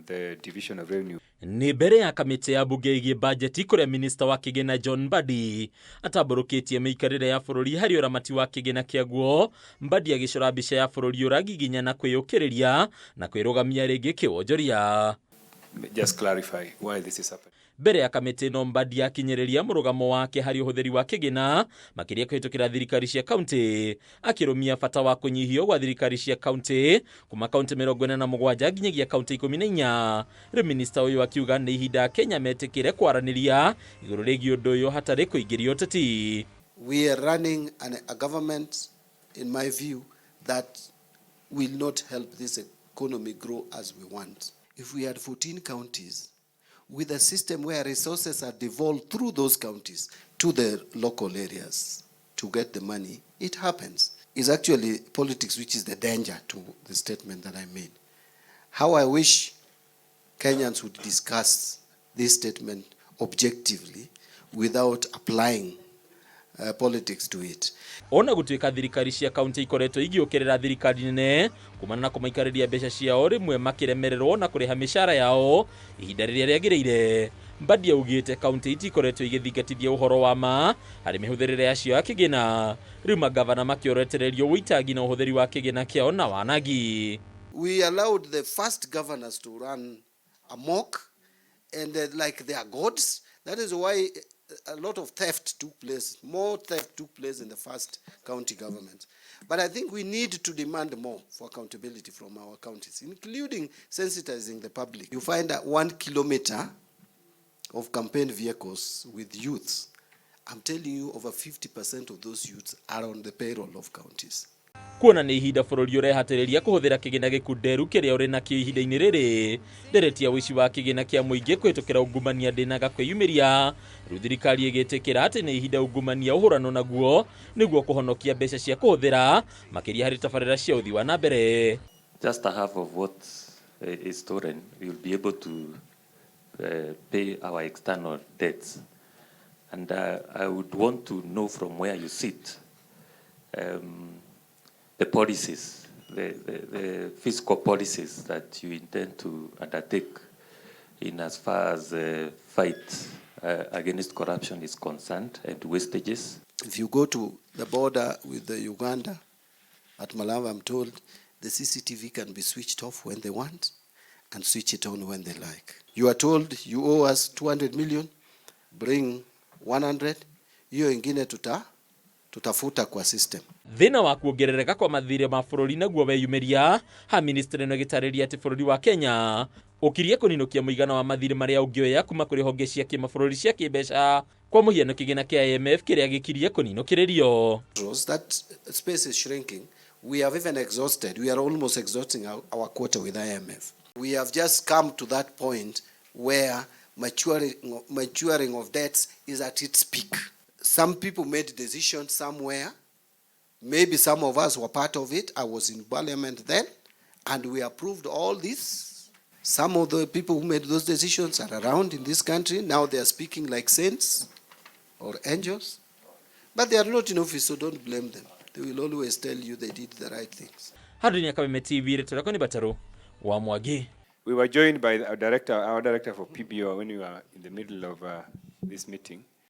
The division of revenue. Nĩ mbere ya kamĩtĩ ya mbunge ĩgiĩ bajeti kũrĩa minista wa kĩgĩna John Mbadi atambũrũkĩtie mĩikarĩre ya bũrũri harĩ ũramati wa kĩgĩna kĩaguo. Mbadi agĩcora mbica ya bũrũri ũragiginya na kwĩyũkĩrĩria na kwĩrũgamia rĩngĩ kĩwonjoria. Just clarify why this is happening. Mbere ya kamĩtĩ ĩno, Mbadi akinyĩrĩria mũrũgamo wake harĩ ũhũthĩri wa kĩgĩna, makĩria kũhĩtũkĩra thirikari cia kaunti, akĩrũmia bata wa kũnyihio gwa thirikari cia kaunti kuma kaunti 47 nginyagia kaunti 14. Rĩu minista ũyũ akiuga nĩ ihinda Kenya metĩkĩre kwaranĩria igũrũ rĩgiĩ ũndũ ũyũ hatarĩ kũingĩria ũteti. We are running a government, in my view, that will not help this economy grow as we want. If we had 14 counties with a system where resources are devolved through those counties to the local areas to get the money, it happens. It's actually politics which is the danger to the statement that I made. How I wish Kenyans would discuss this statement objectively without applying politics to it. Ona gũtuĩka thirikari cia kaunti ikoretwo igĩũkĩrĩra thirikari nene kumana na kũmaikarĩria mbeca ciao, rĩmwe makĩremererwo na kũrĩha mĩcara yao ihinda rĩrĩa rĩagĩrĩire, Mbadi augĩte kaunti itikoretwo igĩthingatithia ũhoro wa ma harĩ mĩhũthĩrĩre yacio ya kĩgĩna, rĩu magavana makĩoretererio ũitangi na ũhũthĩri wa kĩgĩna kĩao na wanangi. We allowed the first governors to run amok and like they are gods. That is why a lot of theft took place. More theft took place in the first county government. But I think we need to demand more for accountability from our counties, including sensitizing the public. You find that 1 kilometer of campaign vehicles with youths, I'm telling you, over 50% of those youths are on the payroll of counties. Kuona nĩ ihinda bũrũri ũrehatĩrĩria kũhũthĩra kĩgĩna gĩkunderu kĩrĩa ũrĩ nakĩo ihinda-inĩ rĩrĩ. Ndereti ya ũici wa kĩgĩna kĩa mũingĩ kũhĩtũkĩra ungumania ndĩnaga kwĩyumĩria. Rĩu thirikari ĩgĩtĩkĩra atĩ nĩ ihinda ungumania ũhũranwo naguo nĩguo kũhonokia mbeca cia kũhũthĩra, makĩria harĩ tabarĩra cia ũthii wa na mbere. Just a half of what is stolen, we will be able to pay our external debts. And I would want to know from where you sit the policies, the fiscal policies that you intend to undertake in as far as the fight against corruption is concerned and wastages. If you go to the border with the Uganda at Malava, I'm told the CCTV can be switched off when they want and switch it on when they like. You are told you owe us 200 million, bring 100, hiyo ingine tutafuta kwa system. Thĩna wa kuongerereka kwa mathirĩ ma bũrũri naguo weyumĩria ha ministry ĩno ĩgĩtarĩria atĩ bũrũri wa Kenya ũkirie kũninũkia mũigana wa mathirĩ marĩa ũngĩoya kuma kũrĩ honge cia kĩmabũrũri cia kĩmbeca, kwa mũhiano kĩgĩna kĩa IMF kĩrĩa gĩkirie kũninũkĩrĩrio. That space is shrinking. We have even exhausted, we are almost exhausting our quota with IMF. We have just come to that point where maturing of debts is at its peak. Some people made decisions somewhere. Maybe some of us were part of it. I was in parliament then, and we approved all this. Some of the people who made those decisions are around in this country. Now they are speaking like saints or angels. But they are not in office, so don't blame them. They will always tell you they did the right things. Handũ-inĩ ya Kameme TV, rĩtwa rĩakwa nĩ Batarũ wa Mwangi. We were joined by our director for PBO when we were in the middle of this meeting.